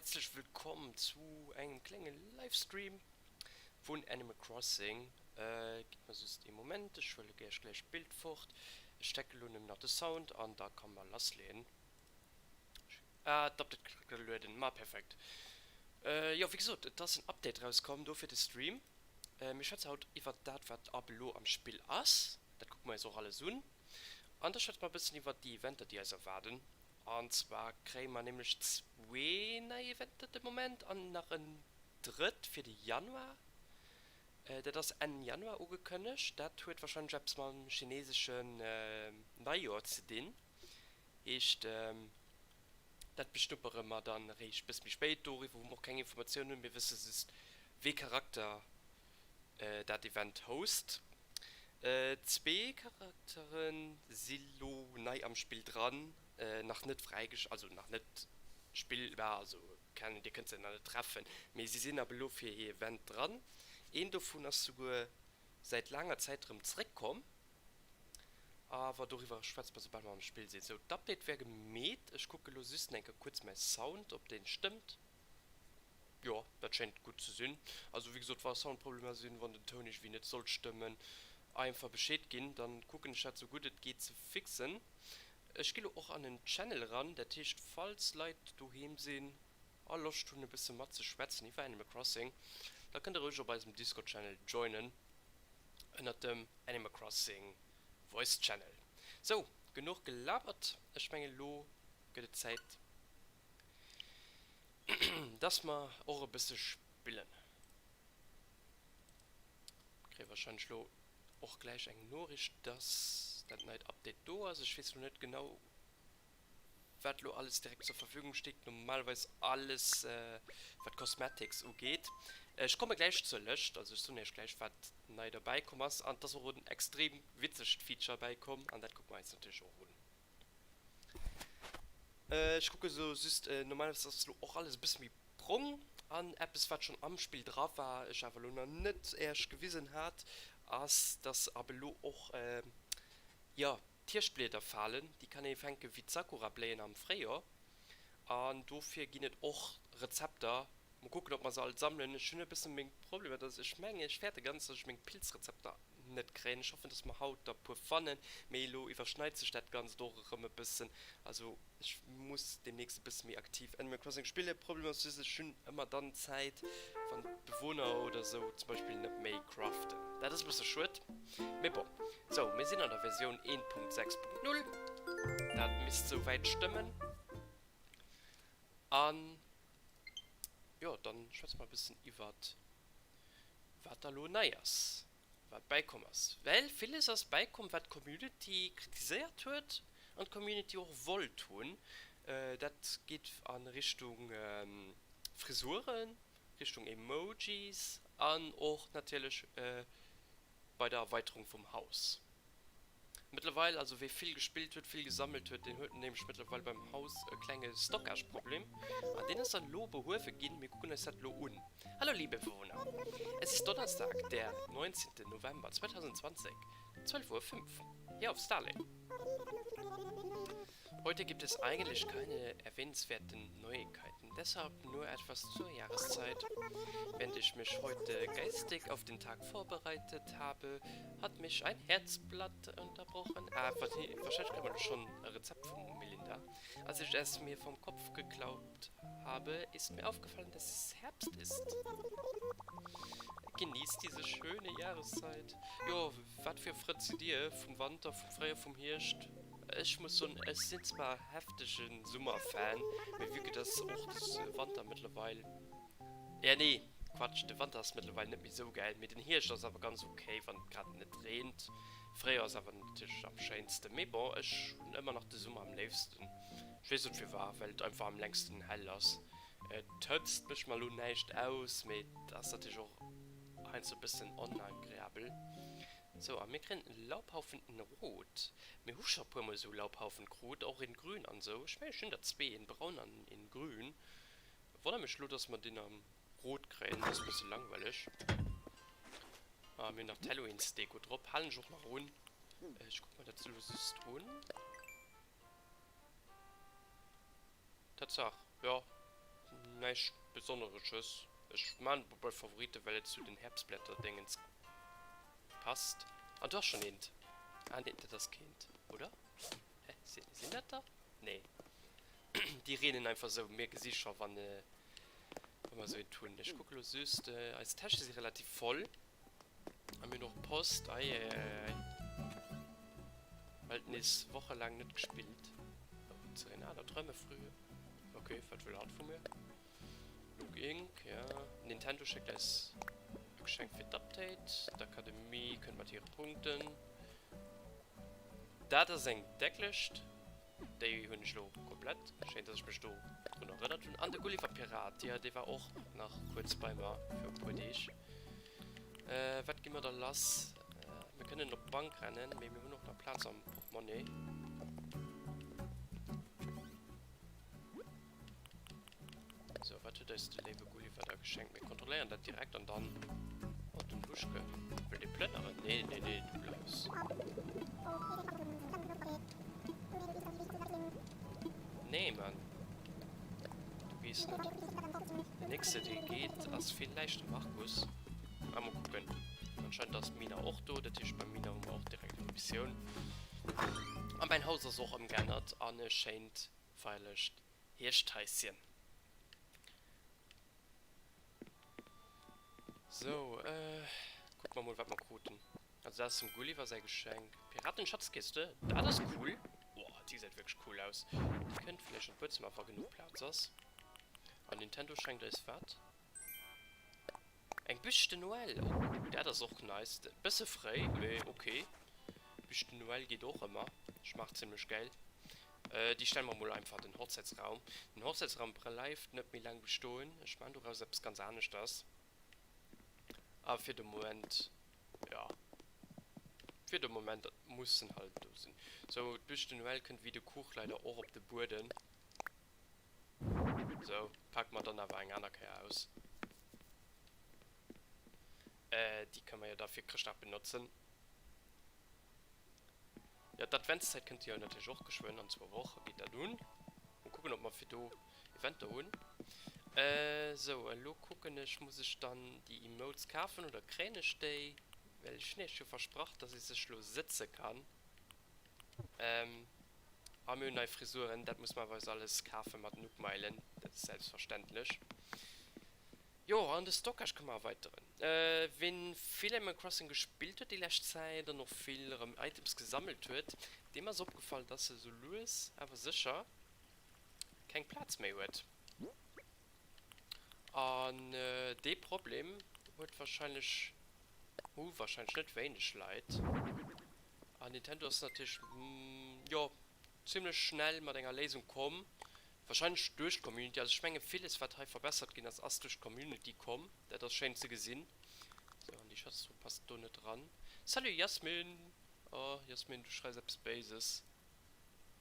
häerzlech wëllkomm zu engem klenge Livestream vun Animal Crossing. Gitt mer just ee Moment, ech huele gäerch gläich d'Bild fort. Ech stecken elo nëmmen nach de Sound an da kann mer lassleeën. Ah, d'Update kritt gelueden, ma perfekt. Jo, wéi gesot, et ass en Update rauskomm, dofir de Stream. Mir schwätze haut iwwert dat wat ab elo am Spill ass, dat kucke mer eis och alles un. An da schwätze mer e bëssen iwwert déi Eventer déi eis erwaarden. An zwar kréie mer nämlech zwee nei Eventer de Moment an nach en drëtt fir de Januar. Dat ass Enn Januar ugekënnegt. Dat huet warscheinlech eppes mam chineseschen Neijoer ze dinn. Heescht, dat beschnuppere mer dann eréischt bësse méi spéit. Doriwwer hu mer och keng Informatiounen. Mir wësse just, wee Charakter dat Event host. Zwee Charakteren si lo nei am Spill dran, nach net fräigesch, also nach net spillbar, also kennen, dir kënnt se nach net treffen, mee si sinn ab elo fir hir Event dran. Een dovun ass souguer säit laanger Zäit erëm zeréckkomm, awer doriwwer schwätze mer soubal mer am Spill sinn. Sou, d'Update wär gemeet, ech kucke lo just eng Kéier kuerz mäi Sound, ob deen stëmmt. Jo, dat schéint gutt ze sinn. Also wéi gesot, wa Soundproblemer sinn, wann den Toun iergendwéi net sollt stëmmen, einfach Bescheed ginn, dann kucken ech dat sou gutt et geet ze fixen. Ech gi lo och an en Channel eran, dat heescht falls Leit doheem sinn a Loscht hunn e bësse mat ze schwätzen iwwer Animal Crossing, da kënnt der roueg op eisem Discord Channel joinen ënnert dem Animal Crossing Voice Channel. Sou, genuch gelabert, ech mengen lo gëtt et Zäit Dass mer och e bësse spillen. Kréie wahrscheinlech lo och gläich eng Noriicht, dass dat neit Update do ass. Ech weess lo net genau, wat lo alles direkt zur Verfügung steet. Normalerweis alles, wat Cosmetics ugeet. Ech komme gläich zur Lëscht, also ech soen iech gläich, wat nei derbäi komm ass. An et ass och en extrem witzegt Feature bäikomm an dat kucke mer eis natierlech och un. Ech kucke sou just, normalerweis ass lo och alles e bësse méi brong an eppes wat schonn am Spill dra war, ech awer lo nach net Äech gewisen hat, ass dass ab elo och jo d'Hierschtblieder falen. Déi kann ee fänke wéi d'Sakurabléien am Fréijoer an dofir ginn et och Rezepter. Mol kucken ob mer se all sammelen. Ech hunn e bësse meng Problemer dass ech mengen ech fäerte ganz dass ech meng Pilzrezepter net kréien. Ech hoffen dass mer haut der puer fannen, mee elo iwwerschneit sech dat ganzt och erëm e bëssen. Also ech muss demnächst e bësse méi aktiv Animal Crossing spillen. Problem ass just ech hunn ëmmer dann Zäit wann d'Bewohner oder sou zum Beispill net méi craften. Dat ass e bësse schued, mee bon. Sou mir sinn an der Versioun 1.6.0, dat misst souwäit stëmmen an. Jo, dann schwätze mer e bëssen iwwert wat da lo nei ass, wat bäikomm ass. Well villes ass bäikomm, wat d'Community kritiséiert huet an d'Community och wollt hunn. Dat geet a Richtung Frisuren, Richtung Emojis an och natierlech bei der Erweiterung vum Haus. Mëttlerweil, also wee vill gespillt huet, vill gesammelt huet, deen huet nämlech mëttlerweil beim Haus e klenge Stockage-Problem. An deen ass dann elo behuewe ginn. Mir kucken eis dat elo un. Hallo liebe Bewohner, es ist Donnerstag, der 19. November 2020, 12 Uhr 5, hier auf Starlay. Heute gibt es eigentlich keine erwähnenswerten Neuigkeiten, deshalb nur etwas zur Jahreszeit. Während ich mich heute geistig auf den Tag vorbereitet habe, hat mich ein Herzblatt unterbrochen. Ah, wahrscheinlich kriegt man schon ein Rezept vom Melinda. Als ich es mir vom Kopf geklaubt habe, ist mir aufgefallen, dass es Herbst ist. Genießt diese schöne Jahreszeit. Jo, wat fir Frënn sidd Dir? Vum Wanter, vum Fréijoer, vum Hierscht? Ech muss soen, ech sinn zwar heftege Summerfan, mee vue que dass och de Wanter mëttlerweil, ja nee, Quatsch, de Wanter ass mëttlerweil net méi sou gäil, mee den Hierscht ass awer ganz ok, wann et grad net reent. Fréijoer ass awer natierlech am schéinsten, mee bon, ech hunn ëmmer nach de Summer am léifsten. Ech weess net firwat, well et einfach am längsten hell ass. D'Hëtzt mécht mer elo näischt aus, mee et ass natierlech och heiansdo e bëssen onagreabel. Sou, a mir kréien en Laubhaufen in Rot. Mir hu scho puermol esou Laubhaufen krut, och in Grün an esou. Ech mengen, ech hunn der zwee, in Braun an in Grün. Wonnert mech elo, dass mer deen am Rot kréien. Dat ass e bësse langweileg. Ah, mir hunn nach d'Halloweensdeko drop. Halen ech och nach un. Ech kucke mer dat elo just un. Tatsaach, jo. Näischt Besonneresches. Ech maan et bei Favoriten, well et zu den Herbstblätter-Dingens passt. An do ass schon eent. Ah nee, dat ass keent, oder? Hä, sinn dat der? Nee. Déi reenen einfach sou. Mir gesi scho wann wa mer sou eent hunn. Ech kucke lo just, eis Täsche si relativ voll. A mir hunn och Post. Eieieiei. Well nees wochelaang net gespillt. Oh, Serenade, Träume früh. Ok, wat wëll hatt vu mir? Nook Inc, ja. Nintendo schéckt eis e Geschenk fir d'Update. D'Akademie kënnt mat hire Punkten. Dat ass eng Decklëscht. Déi hunn ech elo komplett. Schéin, dass ech mech do drun erënnert hunn. An de Gulliver Pirat, jo, dee war och nach kuerz bei mer fir e puer Deeg. Wat gi mer da lass? Mir kënnen op d'Bank rennen, mee mir hunn och nach Plaz am Portemonnaie. Sou, wat huet eis de léiwe Gulliver da geschenkt? Mir kontrolléieren dat direkt an dann... Oh, den Huschke. Wëll dee plënneren? Nee, nee, nee, du bleifs. Nee, Mann. Du gees net. Den nächste, dee geet, ass villäicht de Markus. Ah, mol kucken. Anscheinend ass d'Mina och do. Dat heescht, beim Mina hu mer och direkt eng Missioun. A mäin Haus ass och ëmgeännert an e schéint feierlecht Hierschthaischen. Sou, kucke mer mol, wat mer kruten. Also dat ass dem Gulliver säi Geschenk. Piratenschatzkiste, dat ass cool. Boah, déi gesäit wierklech cool aus. Déi kënnt vläicht an d'Buedzëmmer, wa genuch Plaz ass. An Nintendo schenkt eis wat? Eng Bûche de Noël. Oh, dat ass och nice. Bësse fréi, mee ok. Bûche de Noël geet och ëmmer. Schmaacht zimlech gäil. Déi stelle mer mol einfach an den Hochzäitsraum. Den Hochzäitsraum bleift net méi laang bestoen. Ech maachen doraus eppes ganz aneschters. A fir de Moment, jo, fir de Moment muss en halt do sinn. Sou, d'Bûche de Noël kënnt wéi de Kuch leider och op de Bueden. Sou, pake mer dann awer eng aner Kéier aus. Déi kënne mer jo da fir Chrëschtdag benotzen. Jo, d'Adventszäit kënnt jo natierlech och geschwënn, an zwou Woche geet dat un. Mol kucken, ob mer fir do Eventer hunn. Sou, elo kucken ech, muss ech dann déi Emotes kafen oder kréien ech déi? Well ech hunn iech jo versprach, dass ee sech lo sëtze kann. A mir hunn nei Frisuren, dat muss mer awer eis alles kafe mat Nookmeilen, dat ass selbstverständlech. Jo, an de Stockage kënne mer erweiteren. Ween vill Animal Crossing gespillt huet déi lescht Zäit an och vill erëm Items gesammelt huet, deem ass opgefall, dass e sou lues awer sécher keng Plaz méi huet. An dee Problem huet warscheinlech, hu warscheinlech net wéineg Leit. An Nintendo ass natierlech, jo, zimlech schnell mat enger Léisung komm, Wahrscheinlech duerch d'Community. Also ech menge villes wat hei verbessert ginn ass, ass duerch d'Community komm. Dat ass schéin ze gesinn. Sou, an déi Schatztruh passt do net dran. Salut Yasmin! Oh Yasmin, du schreis eppes Béises.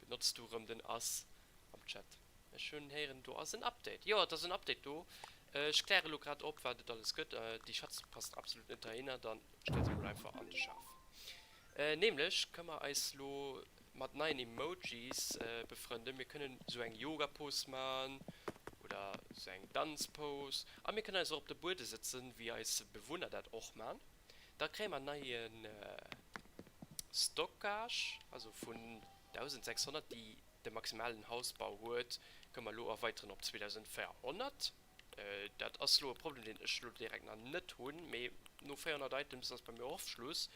Benotz du rëm den ass am Chat? Ech hunn héieren do ass en Update. Jo, et ass en Update do. Ech kläre lo grad op wat et alles gëtt. Déi Schatztruh passt absolut net heihinner. Dann stell se mol einfach an de Schaf. Nämlech kënne mer eis lo mat neien Emojis befrënden. Mir kënnen sou eng Yoga Pose man oder sou eng Danz Pose a mir kënnen eis och op de Buede sëtzen wéi eis Bewunner dat och man. Da kréie mer neien Stockage, also vun 1600 déi de maximalen Hausbau huet, kënne mer lo erweiteren op 2400. Dat ass lo e Problem deen ech lo direkt nach net hunn, mee no 400 Items ass bei mir och Schluss.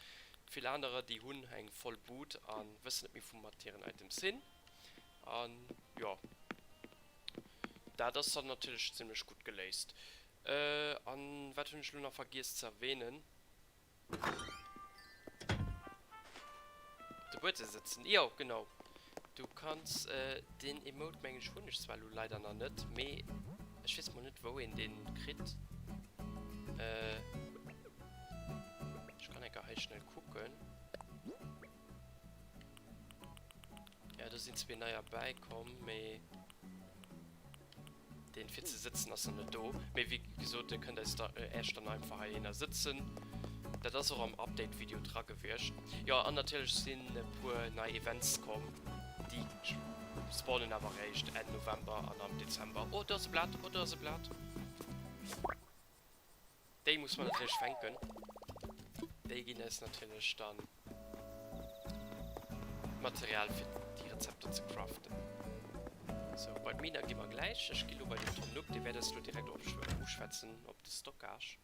Vill anerer déi hunn eng voll Bud a wëssen net méi wou mat hiren Items sinn. An jo dat ass dann natierlech zimlech gutt geléist. An wat hunn ech lo nach vergiess ze erwähnen? Op de Buedem sëtzen, jo genau. Du kanns deen Emote mengen ech hunn ech zwar elo leider nach net, mee ech weess mol net wou een deen kritt. Ech kann enker hei schnell kucken. Ja do sinn zwee neier bäikomm, mee. Deen fir ze sëtzen ass nach net do, mee wéi gesot dir kënnt eis da äech dann einfach heihinner sëtzen. Dat ass och am Update Video dra gewiescht. Jo an natierlech sinn e puer nei Events komm, déi. spawnen awer eréischt Enn November an am Dezember. Oh, do ass e Blat, oh, do ass e Blat. Déi muss mer natierlech fänken. Déi ginn eis natierlech dann Material fir déi Rezepter ze craften. Sou, bei d'Mina gi mer gläich. Ech gi lo bei den Tom Nook, dee wäert eis lo direkt uschwätzen op de Stockage.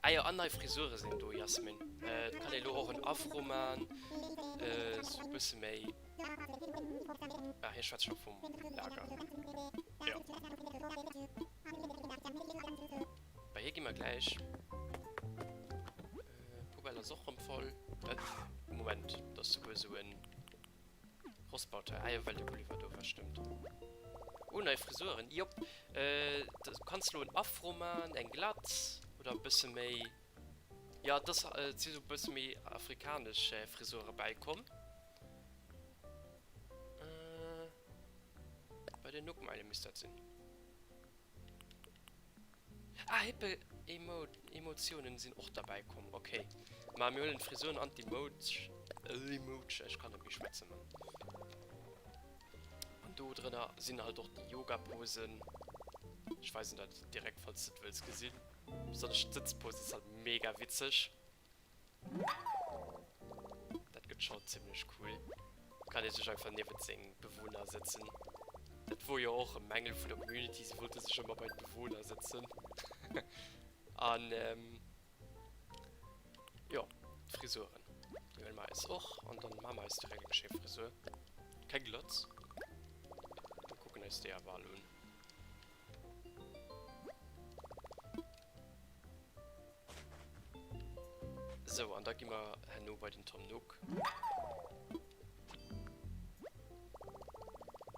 Ah jo, an nei Frisure sinn do, Jasmin. Et kann ee lo och en Afro man, sou e bësse méi. Ah, hie schwätzt scho vum Lager. Jo. Bei hie gi mer gläich. D'Poubelle ass och rëm voll. Moment, do ass souguer sou en. Rossbauteil, ah jo well de Gulliver do war, stëmmt. Oh nei Frisuren, jop, du kanns lo en Afro man, eng Glatz oder e bësse méi, jo et ass, et si sou e bësse méi afrikanesch Frisure bäikomm. Bei den Nookmeile misst dat sinn. Ah, hippe Emotionen sinn och derbäi komm, ok. Ma mir huelen d'Frisuren an d'Emoji, ech kann net méi schwätzen, Mann. An do drënner sinn halt och déi Yoga-Posen. Ech weisen der déi direkt, falls de et wëlls gesinn. Besonnesch d'Sëtzpose ass halt mega witzeg. Dat gëtt schon zimmlech cool. Kann ee sech einfach niewent seng Bewunner sëtzen. Dat wor jo och e Mängel vun der Community, se wollte sech ëmmer bei d'Bewunner sëtzen. An jo, d'Frisuren, déi huele mer eis och an dann maache mer eis direkt eng schéi Frisur. Keng Glotz. Mir kucken eis déi awer all un. Sou, an da gi mer herno bei den Tom Nook.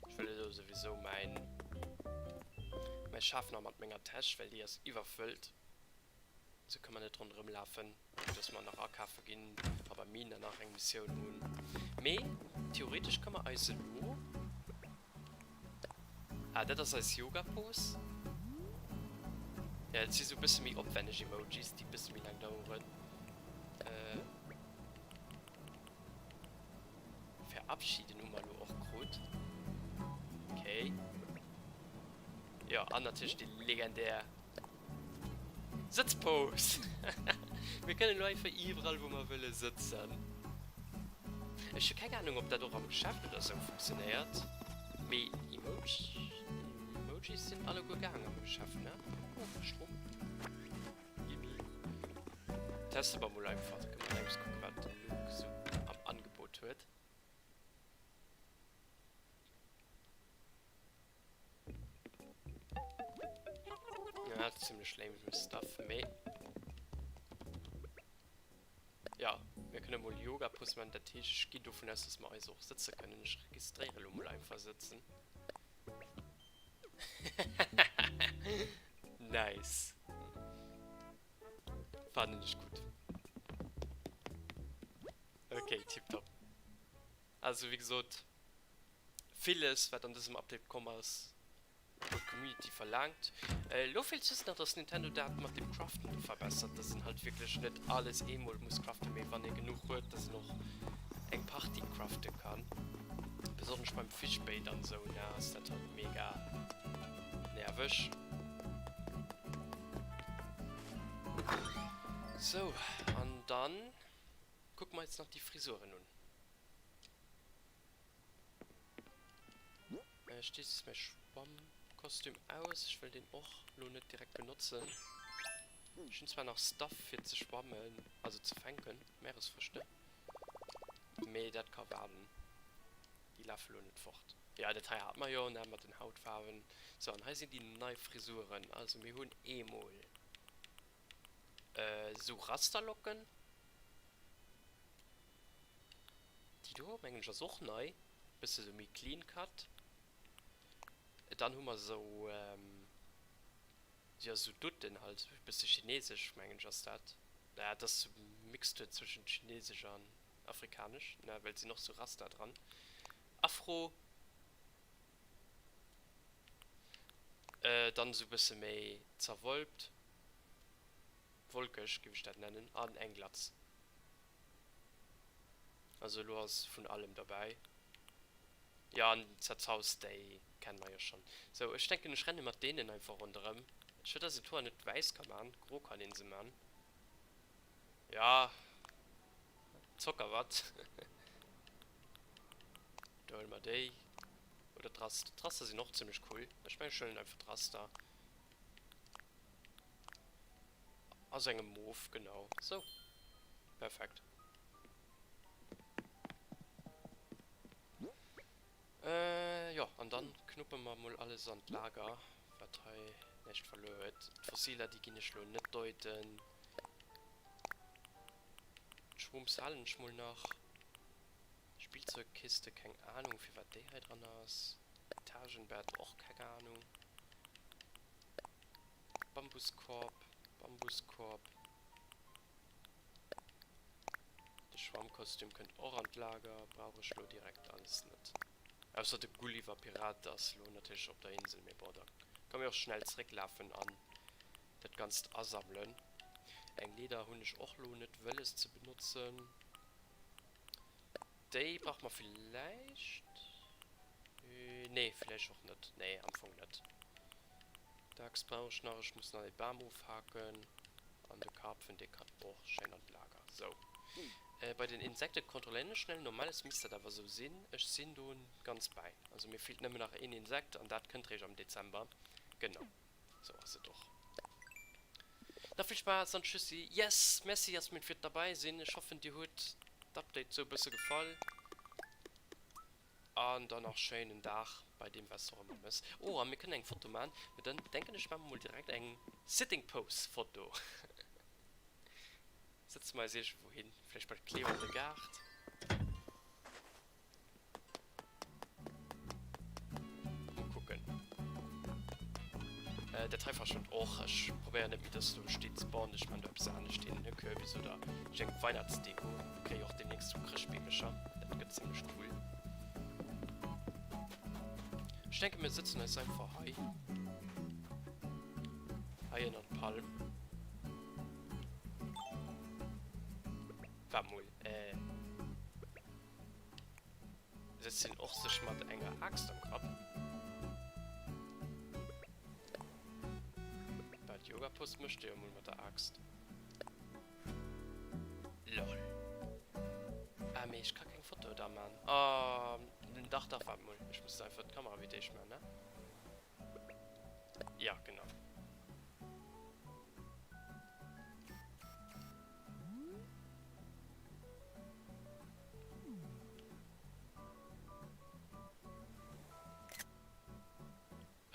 Ech wëll elo souwisou mäin, mäi Schaf nach mat menger Täsch, well déi ass iwwerfëllt. Sou ka mer net ronderëm lafen, vu dass mer nach akafe ginn a beim Miner nach eng Missioun hunn. Mee theoretesch ka mer eis elo. Ah, dat ass eis Yoga-Pose. Ja, et si sou bësse méi opwänneg Emojis, déi bësse méi laang daueren. Äh. Verabschieden hu mer elo och krut. Okay. Jo, an natierlech déi legendär Sëtzpose! Mir kënnen elo einfach iwwerall wou mer wëlle sëtzen. Ech hu keng Ahnung ob dat och am Geschäft oder sou funktionéiert, mee Emojis sinn alleguer gaang am Geschäft, ne? Oh, Strom. Gimme. Teste mer mol einfach, da kënne mer engems kucken wat den Luke sou am Angebot huet. Ja, ziemlech lame Stuff, mee ja, mir kënne mol Yoga-Pose maachen. Dat heescht, ech ginn dovun aus, dass mer eis och sëtze kënnen. Ech registréiere lo mol einfach sëtzen. Nice. Fannen ech gutt. Okay, tipptopp. Also, wéi gesot, Villes wat an dësem Update komm ass, huet d'Community verlaangt. Elo feelt just nach dass Nintendo dat mat dem Craften do verbessert, dass een halt wierklech net alles eemol muss craften, mee wann ee genuch huet, dass een och eng Partie crafte kann. Besonnesch beim Fishbait an esou ne ass dat halt mega nerveg. Sou, an dann kucke mer eis nach déi Frisuren un. Ech di mäi Schwammkostüm aus. Ech wëll deen och lo net direkt benotzen. Ech hunn zwar nach Stuff fir ze schwammen, also ze fänken, Meeresfrëschte, mee dat ka waarden. Déi lafe lo net fort. Jo, dat hei hate mer jo, ne, mat den Hautfaarwen. Sou, an hei sinn déi nei Frisuren. Also mir hunn eemol esou Rasterlocken. Déi do mengen ech ass och nei, bësse sou méi clean cut. Dann hu mer sou jo sou Dutten halt, sou bësse chinesesch mengen ech ass dat. Naja et ass sou Mixtur zwëschent chinesesch an afrikanesch, ne, well et sinn och sou Rasta dran. Afro, dann sou bësse méi zerwolpt, wolkeg giff ech dat nennen, an eng Glatz. Also elo ass vun allem derbäi. Jo, an d'Zerzaust, déi kenne mer jo schonn. Sou, ech denken, ech renne mat deenen einfach ronderëm. Schued, dass een d'Hoer net wäiss ka man, gro kann een se man. Ja, Zockerwatt. Da huele mer déi. Oder d'Raster. D'Raster sinn och zimmlech cool. Ech mengen, ech huelen einfach d'Raster. Aus engem Mof, genau. Sou. Perfekt. Äh, jo, an dann knuppe mer mol alles an d'Lager, wat hei näischt verluer huet. D'Fossiler, déi ginn ech lo net deuten. D'Schwumms halen ech mol nach. Spielzeugkiste, keng Ahnung, firwat déi hei dran ass. Etagenbett, och keng Ahnung. Bambuskorb, Bambuskorb. De Schwammkostüm kënnt och an d'Lager, brauch ech lo direkt alles net. Ausser de Gulliver Pirat ass lo natierlech op der Insel, mee bon, da ka mir och schnell zrécklafen an dat Ganzt asammelen. Eng Leeder hunn ech och lo net wëlles ze benotzen. Déi brauche mer villäicht? Nee, villäicht och net. Nee, am Fong net. D'Axt brauch ech nach. Ech muss nach ee Bam ofhaken. An de Karpfen, dee kann och schéin an d'Lager. Sou. Bei den Insekte kontrolléieren ech schnell. Normales misst dat awer sou sinn. Ech sinn do ganz bäi. Also mir feelt nëmmen nach een Insekt an dat kënnt réischt am Dezember. Genau. Sou ass et och. Nach vill Spaass an Tschüssi. Yes! Merci Jasmin fir d'derbäi sinn. Ech hoffen dir huet d'Update sou bësse gefall. An dann nach schéinen Dag bei deem wat s de och ëmmer mëss. Oh a mir kënnen eng Foto man, mee dann denken ech man mer mol direkt eng Sitting Pose Foto. Sëtze mer eis iergendwou hin, vläicht bei d'Cleo an de Gaart. Mol kucken. Dat hei verschwënnt och. Ech probéieren net méi dass do Steen ze bauen. Ech man do eppes anescht hin, e Kürbis oder ech eng Weihnachtsdeko. Kréie och demnächst sou Chrëschtbeemecher. Dat gëtt zimlech cool. Ech denke mir sëtzen eis einfach hei. Hei ënnert d'Palm. Waart mol, äh. Sëtzt hien och sech mat enger Aaxt am Grapp? Well d'Yoga-Pose mécht e jo mol mat der Aaxt. Lol. Ah mee ech ka keng Foto da man. Ah dach dach waart mol, ech muss einfach d'Kamera wéi d'éischt man ne? Ja genau.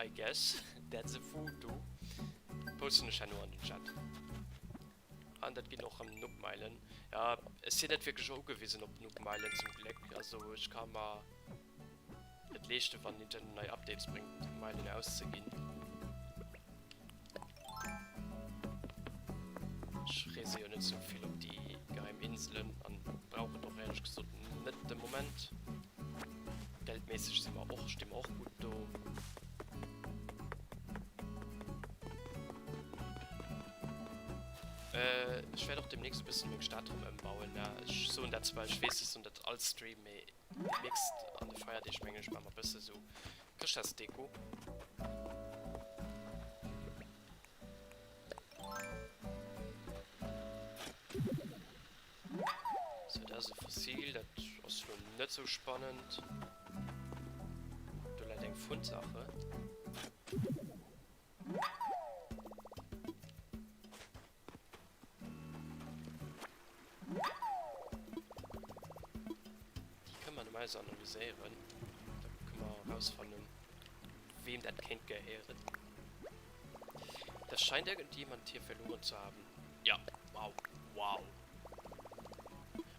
I guess that's a photo. Posten ech herno an den Chat. An dat ginn och rëm Nookmeilen. Ja, ech sinn net wierklech ugewisen op Nookmeilen zum Gléck. Also ech ka mer et leeschten, wann Nintendo nei Updates bréngt, Meilen auszeginn. Ech reese jo net sou vill op déi geheim Inselen an brauch et och éierlech gesot net de Moment. Geldméisseg si mer och, sti mer och gutt do. Ech wäert och demnächst e bëssen meng Stad rëm ëmbauen. Ech soen dat zwar, ech weess, ech soen dat all Stream, mee demnächst an de Feierdeeg mengen ech maache mer e bësse sou Chrëschtdagsdeko. Sou, dat ass e Fossil, dat ass lo net sou spannend. Do läit eng Fundsache. Déi kënne mer normalerweis analyséieren. Da kënne mer erausfannen, weem dat kéint gehéieren. Das scheint irgendjemand hier verloren zu haben. Ja, wow, wow.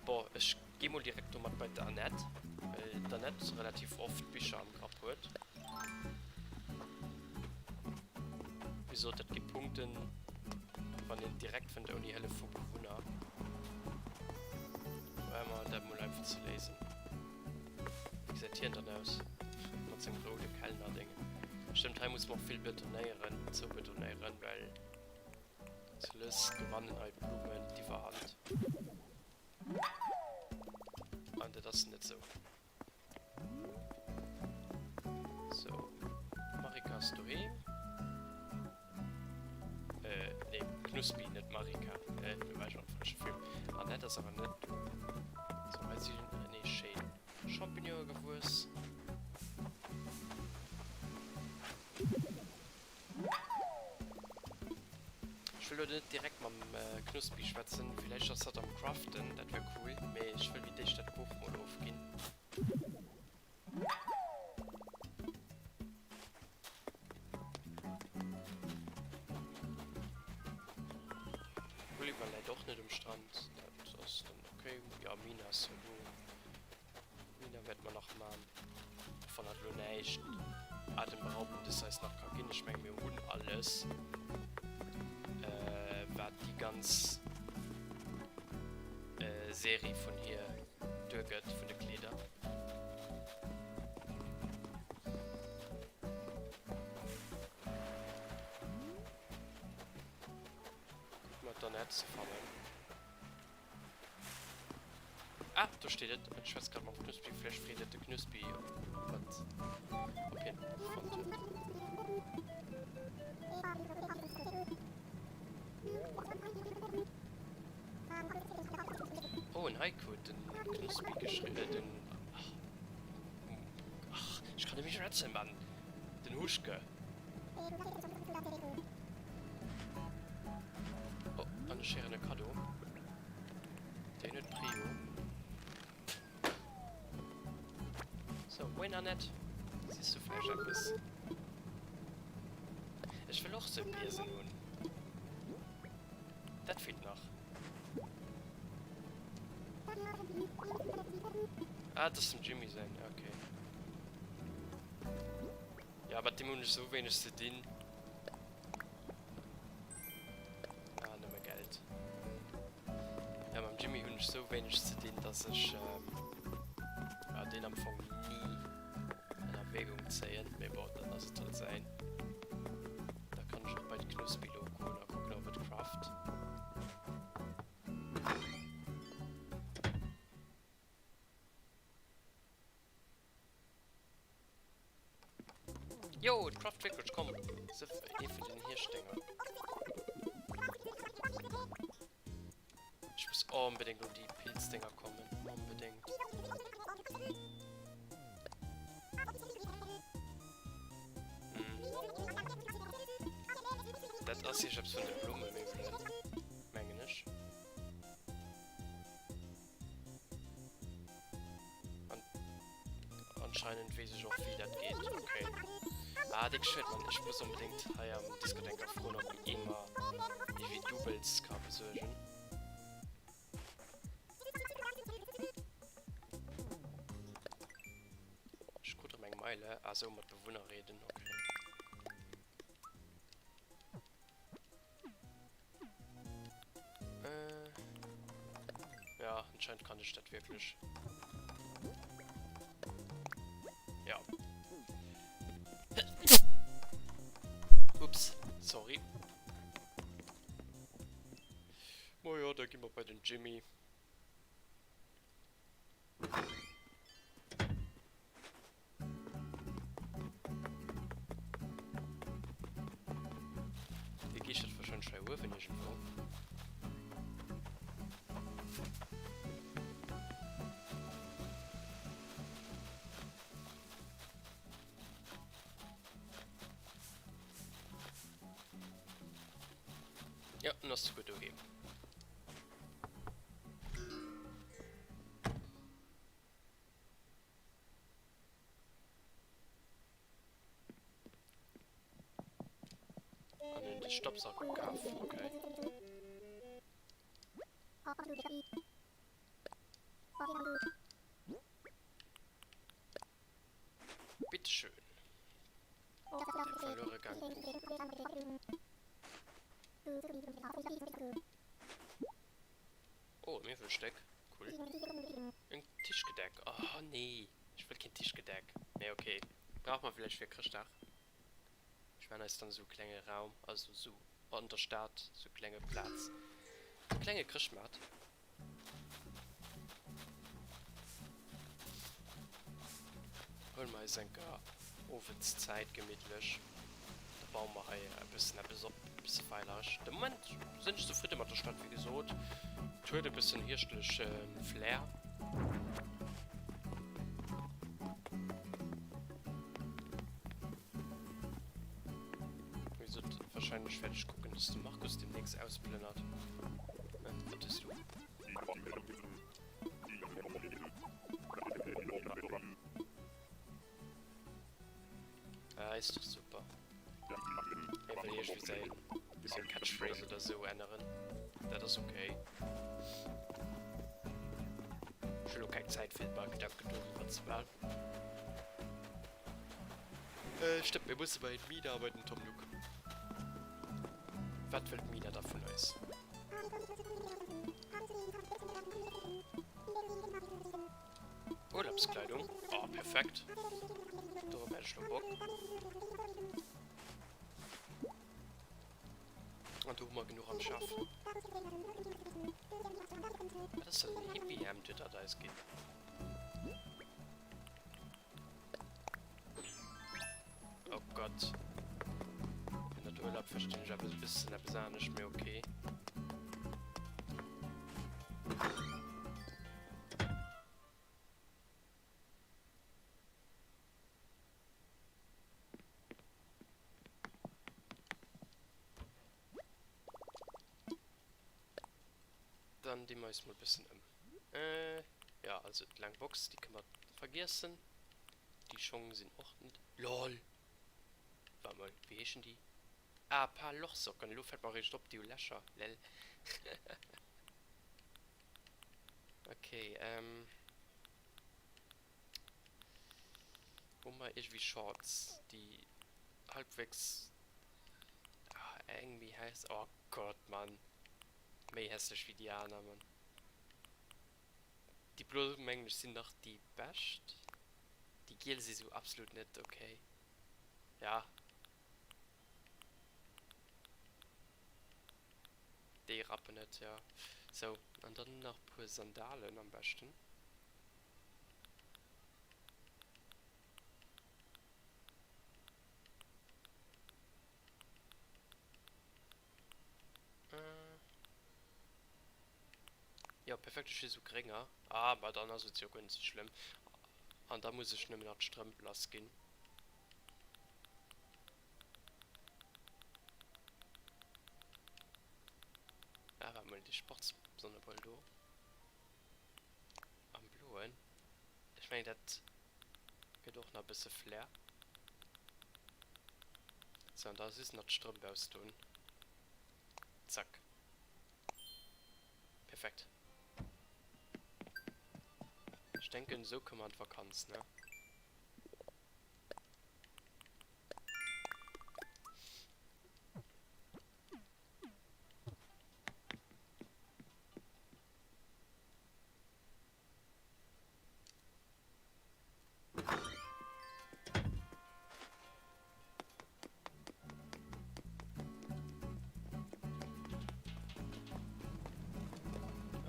Boah, ech gi mol direkt domat bei d'Annette, well d'Annette relativ oft Bicher am Grapp huet. Wéi gesot, dat gi Punkten, wann een direkt fënnt ouni Hëllef vu Bewunner. Probéiere mer dat mol einfach ze léisen. Wéi gesäit hien dann aus? Mat sengem roude Kellnerdéngen. Stëmmt, hei musse mer och vill betonéieren, zoubetonéieren, well sou lues gewannen hei d'Blummen d'Iwwerhand. Dat ass net sou. Sou, Marika ass doheem. Äh, nee, Knuspi, net Marika. Äh, do war ech am falsche Film. Annette ass awer net do. Sou, hei sinn, nee, schéin Champignonen gewuess. Ech wëll lo net direkt mam Knuspi schwätzen, villäicht ass hatt am Craften, dat wär cool, mee ech wëll fir d'éischt dat Buch mol ofginn. Gulliver läit och net um Strand, dat ass dann ok. Jo, Mina ass jo do. Mina wäerte mer nach man, och wann dat elo näischt Atemberaubendes eis nach ka ginn. Ech menge mir hunn alles, wat déi ganz Serie vun hir duergëtt, vun de Kleeder. Kucke mer d'Annette ze fannen. Ah, do steet et. Ech schwätz grad mam Knuspi. Vläicht freet et de Knuspi, wat, ob hien d'Buch fonnt huet. Oh, en Haiku huet den Knuspi geschriwwen. Äh, den. Ach, ach, ech kann net méi schwätzen, Mann. Den Huschke. Oh, an ech héieren e Kaddo. Deen huet Prio. So, moin Annette. Siehst du vläicht eppes? Ech wëll och sou Biesen hunn. Dat feelt nach. Ah, dat ass dem Jimmy säin. Okay. Ja, mat deem hunn ech sou wéineg ze dinn. Ah, nëmme Geld. Ja, mam Jimmy hunn ech sou wéineg ze dinn, dass ech ja, deen am Fong ni an Erwägung zéien. Mee bon, dann ass et halt säin. Da kann ech och bei d'Knuspi lo goen a kucken, ob et craft. Jo, et craft wierklech, komm, sëff ee vun den Hierschtdénger. Ech muss onbedéngt un déi Pilzdénger kommen, onbedéngt. Hm. Dat ass iergeppes vun de Blummemeubelen, mengen ech. An anscheinend weess ech och wéi dat geet. Okay. Ah, déck schued, Mann. Ech muss onbedéngt hei am Discodenker froen, ob ee mer ewéi Doubles ka besuergen. Ech krut erëm eng Meile. Ah, sou mat Bewunner reden, okay. Äh. Ja, anscheinend kann ich dat wirklich. Ja. Ups, sorry. Oh ja, da gehen wir bei den Jimmy. Dee geeschtert wahrscheinlech hei uewen iergendwou. Ja, en ass souguer doheem. An hun de Stappsack gekaf, okay. Bitteschön. Dein verlore gaang Buch. Oh, e Miwwelstéck. Cool. En Tischgedeck. Oh nee, ech wëll keen Tischgedeck. Mee ok, brauche mer villäicht fir Chrëschtdag. Ech maan eis dann esou e klenge Raum, also esou an der Stad, esou e klenge Plaz, esou e klenge Chrëschtmaart. Huele mer eis enker owends Zäit, gemittlech. Da baue mer hei e bëssen eppes op, e bësse feierlech. De Moment sinn ech zefridde mat der Stad, wéi gesot. Et huet e bëssen hierschtleche Flair. Wéi gesot, wahrscheinlech wäert ech kucken, dass de Markus demnächst ausplënnert. Wat hues du? Ah, ist doch super. Hie wëll iergendwéi säin, seng Catchphrase oder sou änneren. Dat ass okay. Ech hu lo keng Zäit fir mer Gedanken doriwwer ze maachen. Äh, stëmmt, mir musse bei d'Mina a bei den Tom Nook. Wat wëll d'Mina da vun eis? Urlaubskleidung, oh perfekt, dorop hätt ech lo Bock. An do hu mer genuch am Schaf. Wat ass dat, en Hippie-Hemd huet dat eis ginn? Oh Gott. Ënnert Urlaub verstinn ech eppes e bëssen eppes anescht, mee okay. Dann di mer eis mol bëssen ëm. Äh, ja, also d'laang Box, déi kënne mer vergiessen. Déi Schong sinn och net. Lol! Waart mol, wéi heeschen déi? Ah, Paar Lochsocken, elo fält mer eréischt op, déi hu Lächer, lel. Okay, ähm. Hu mer iergendwéi Shorts, déi halbwegs, ah, eng méi häss, oh Gott, Mann, méi hässlech wéi déi aner, Mann. Déi blo mengen ech sinn nach déi bescht. Déi giel si sou absolut net ok. Ja. Déi rappen et, ja. Sou, an dann nach puer Sandalen am beschten. Jo, perfekt, ech hu sou grénger. Ah, ma dann ass et jo guer net sou schlëmm. An da muss ech nëmmen nach d'Strëmp lass ginn. Ah, waart mol, déi Sportssonnebrëll do am bloen, ech mengen dat gëtt och nach e bësse Flair. Sou, an da just nach d'Strëmp ausdoen. Zack. Perfekt. Ech denken, esou komme mer an d'Vakanz, ne?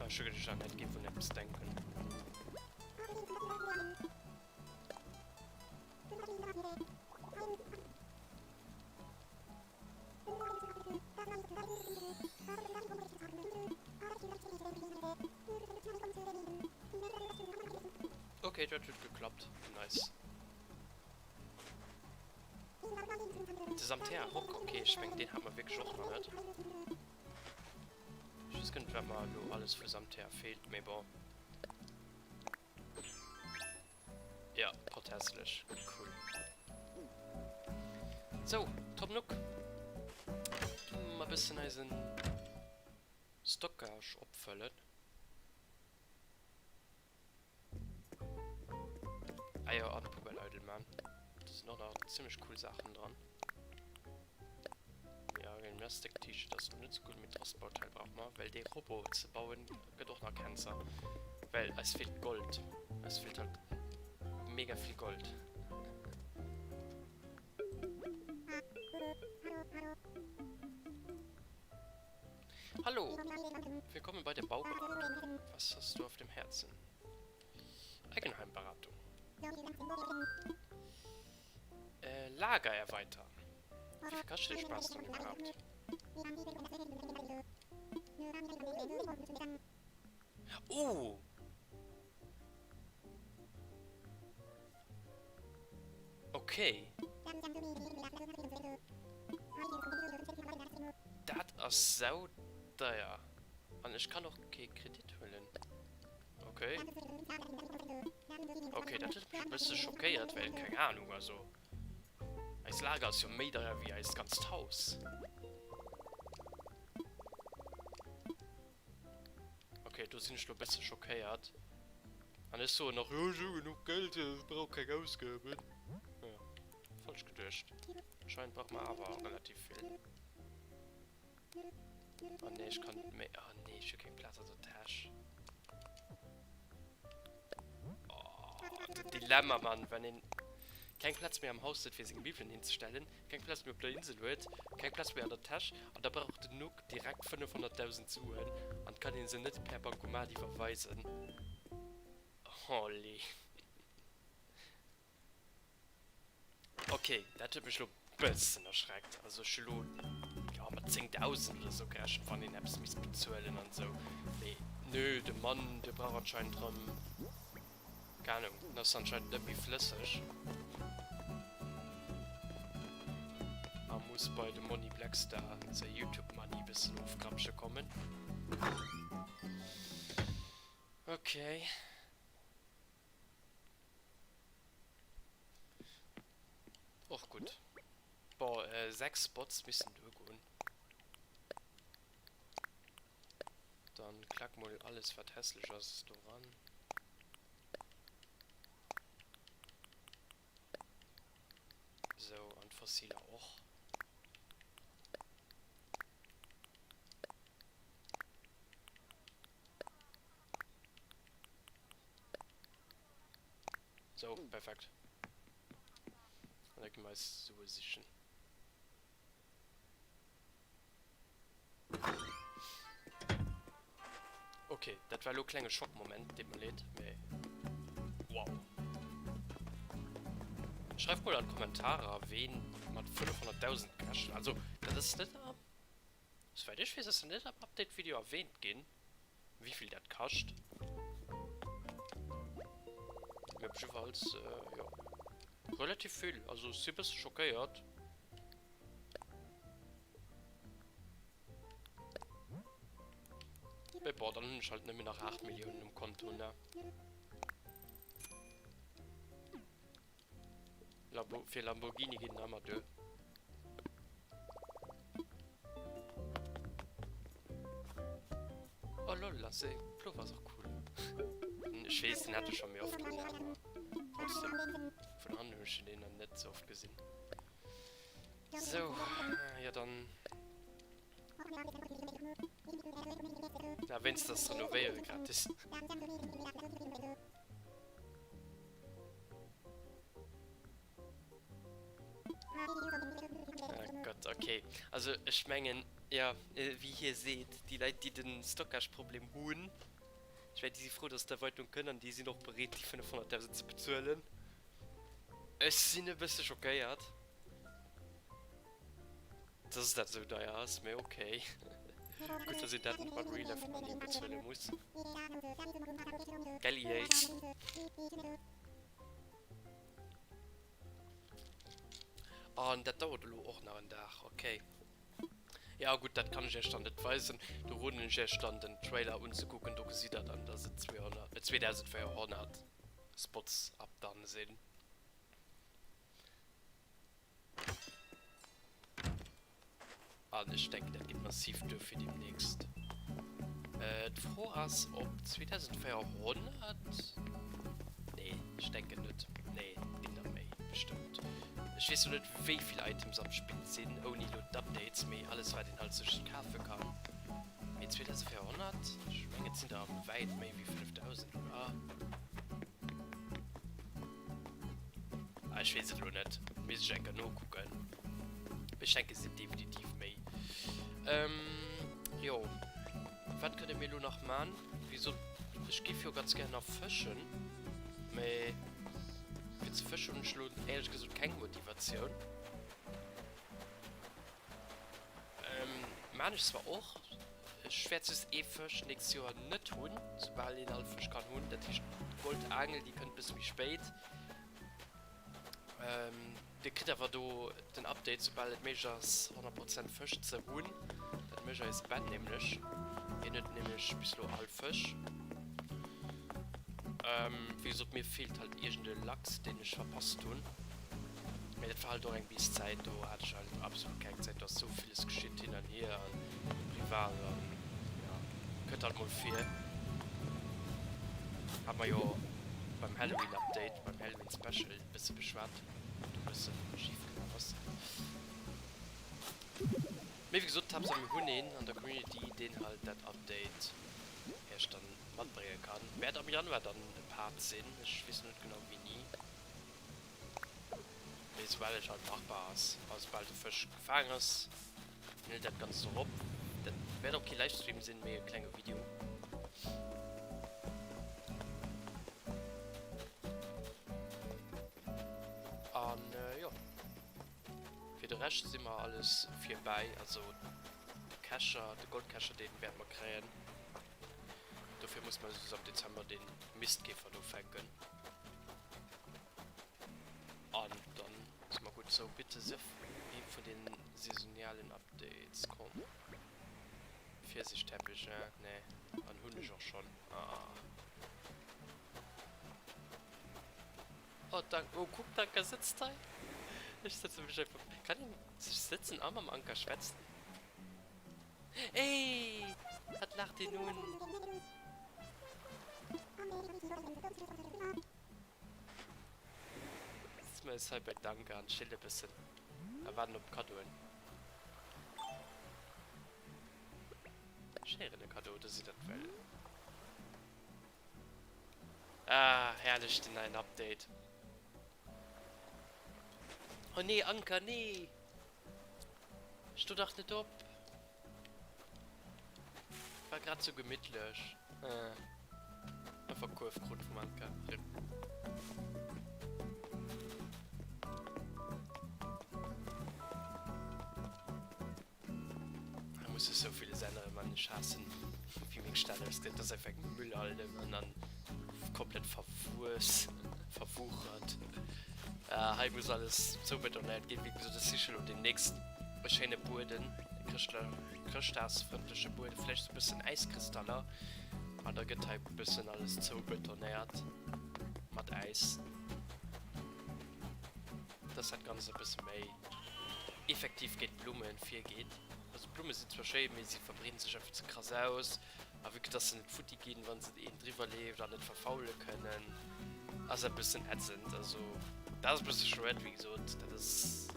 Ech hu geduecht, Annette géif un eppes denken. Ok, dat huet geklappt. Nice. De Samter Rock, ok, ech mengen deen hat mer wierklech och nach net. Ech weess guer net wat mer elo alles vu Samter feelt, mee bon. Ja, potthässlech. Cool. Sou, Tom Nook. Gi mer bëssen eisen Stockage opfëllen. Ah jo, an d'Poubelle eidel man. Do sinn och nach zimmlech cool Saachen dran. Ja, Gymnastic T-Shirt ass lo net sou gutt, mee d'Rostbauteil brauche mer, well dee Robot ze bauen gëtt och nach Cancer. Well eis feelt Gold. Eis feelt halt mega vill Gold. Hallo! Willkommen bei der Bauberatung. Was hast du auf dem Herzen? Eigenheimberatung. Äh, Lager erweitern. Wéi vill kascht dee Spaass dann iwwerhaapt? Oh! Okay. Dat ass sau deier. An ech kann och kee Kredit huelen. Okay. Okay, dat huet mech e bësse schockéiert, well keng Ahnung, also eis Lager ass jo méi deier wéi eist ganzt Haus. Okay, do sinn ech lo bësse schockéiert. An ech soen nach, jo ech hu genuch Geld, ech brauch keng Ausgaben. Ja, falsch geduecht. Anscheinend brauche mer awer relativ vill. Oh nee, ech kann net méi. Oh nee, ech hu keng Plaz an der Täsch. Oh, den Dilemma, Mann, wenn een keng Plaz méi am Haus huet, fir seng Miwwelen hinzestellen, keng Plaz méi op der Insel huet, keng Plaz méi an der Täsch, an da brauch den Nook direkt 500.000 Suen an kann een se net per Bancomat iwwerweisen. Holy. Ok, dat huet mech lo bëssen erschreckt. Also ech hu lo jo mat 10.000 oder sou gerechent, wann een eppes misst bezuelen an sou. Mee nö, de Mann dee brauch anscheinend rëm, keng Ahnung, en ass anscheinend net méi flësseg a muss bei de Monni Blackstar säi Youtube Money bëssen ofgrapsche kommen. Ok. Och gutt. Bon, 6 Spots missten duergoen. Dann klack mol alles wat hässlech ass do ran. Sou, an d'Fossiler och. Sou, perfekt. An da gi mer eis Sue sichen. Ok, dat war elo klenge Schockmoment, deet mer leed, mee wow. Schreift mol an d'Kommentarer, ween mat 500.000 gerechent, also dat ass net am, souwäit ech weess ass dat net am Update-Video erwähnt ginn. Wéivill dat kascht? Mee op jiddefalls, jo, relativ vill. Also ech si bësse schockéiert. Mee bon, dann hunn ech halt nëmmen nach 8 Milliounen um Konto, ne? Lambo, fir Lamborghini geet nach ëmmer duer. Oh lol, ass e Pullover ass och cool. Ech weess, den hat ech scho méi oft un, awer trotzdem, vun hannen hunn ech den nach net sou oft gesinn. Sou, jo dann. Na, wéinstens ass renovéiere gratis. Oh Gott, okay. Also ech mengen, ja, wéi hie seet, déi Leit, déi de Stockage-Problem hunn, ech mengen, déi si frou, dass d'Erweiterung kënnt an déi sinn och bereet, déi 500.000 ze bezuelen. Ech sinn e bësse schockéiert. Dass dat esou deier ass, mee ok. Gutt, dass een dat net mat Real Life Money bezuele muss. Gell EA? An dat dauert elo och nach en Dag, ok. Ja gutt, dat kann ech iech dann net weisen. Do roden ech iech dann den Trailer unzekucken, do gesitt der dann, dass et 200, 2400 Spots ab dann sinn. An ech denken, dat geet massiv duer fir deemnächst. D'Fro ass, ob 2400? Nee, ech denken net. Nee, et ginn der méi, bestëmmt. Ech weess lo net, wéi vill Items am Spill sinn, ouni lo d'Updates, mee alles, wat een halt sech kafe kann. Mee 2400? Ech mengen, et sinn der wäit méi wéi 5000, oder? Ah, ech weess et elo net. Misst ech eng Kéier nokucken. Mee ech denken, et sinn definitiv méi. Ähm, jo. Wat kënne mir elo nach man? Wéi gesot, ech géif jo ganz gär nach fëschen. Mee. Fir ze fëschen hunn ech elo éierlech gesot keng Motivatioun. Maan ech zwar och. Ech wäert just ee Fësch nächst Joer net hunn, soubal een all Fësch kann hunn. Dat heescht d'Goldangel, déi kënnt bësse méi spéit. Dir kritt awer do den Update soubal et méiglech ass 100 Prozent Fësch ze hunn. Dat mécht eise Ben nämlech. Hien huet nämlech bis elo all Fësch. Wéi gesot, mir feelt halt iergend e Lachs deen ech verpasst hunn. Mee dat war halt och eng bis Zäit, do hat ech halt absolut keng Zäit. Do ass sou villes geschitt hin an hier an privat an jo, kënnt halt mol vir. Hat mer jo beim Halloween Update, beim Halloween Special e bësse beschwat, wat do e bësse schif gelaf ass. Mee wéi gesot, Haaptsaach mir hunn een an der Community, deen halt dat Update iech dann matbrénge kann. Wäert am Januar dann e Part sinn, ech weess net genau wéini. Mee soubal et halt machbar ass, a soubal de Fësch gefaang ass, hëlt dat Ganzt och op. Dat wäert och kee Livestream sinn, mee e klenge Video. An jo, fir de Rescht si mer alles virbäi. Also de Kescher, de Goldkescher, dee wäerte mer kréien. Dofir muss mer just am Dezember dee Mistkäfer do fänken. An dann si mer gutt. Sou, bitte sief ee vun den saisonialen Updates. Komm. Pfirsichsteppich, äh, nee. An hunn ech och schonn. Ah. Oh, dank. Oh, kuck, d'Anka sëtzt hei. Ech sëtze mech einfach. Kann een sech sëtzen a mam Anka schwätzen? Ey! Wat laacht deen un? Sëtze mer eis hei bei d'Anka an chillen e bëssen a waarden op d'Kaddoen. Ech héieren e Kaddo, oder sinn dat well? Ah, herrlech, den neien Update. Oh nee, Anka, nee! Sto dach net op! War grad sou gemittlech. Einfach Kuerf krut vum Anka. Rip. Hei muss ech sou villes änneren, Mann. Ech haassen wéi meng Stad ausgesäit. Dat ass einfach eng Müllhalde an dann komplett verwuess, verwuchert. Hei muss alles zoubetonéiert ginn. Wéi gesot, ech siche lo demnächst e schéine Bueden, e chrëschtdagsfrëndleche Bueden, vläicht sou e bëssen Äiskristaller. An da gëtt hei e bëssen alles zoubetonéiert mat Äis, dass dat Ganzt e bësse méi effektiv géint d'Blummen virgeet. Also d'Blumme sinn zwar schéin, mee si verbreeden sech einfach ze krass aus. A vue que dass se net futti ginn, wann se een driwwer leeft an net verfaule kënnen, ass dat e bëssen ätzend. Also dat ass e bësse schued, wéi gesot, dat ass e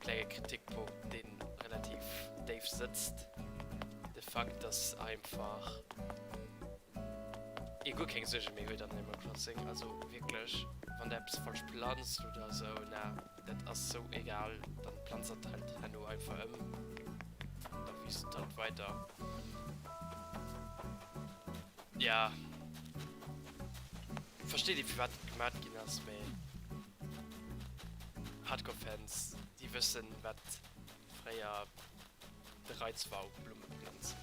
klenge Kritikpunkt, dee relativ déif sëtzt, de Fakt, dass einfach ee guer keng Suerge méi huet an Animal Crossing. Also wierklech, wann der eppes falsch planzt oder esou, na. Dat ass sou egal, dann planzt dat halt herno einfach ëm, da wiisst et halt weider. Ja, versteet ee firwat dat gemat ginn ass, mee Hardcore Fans déi wëssen wat fréier de Reiz war u Blummeplanzen.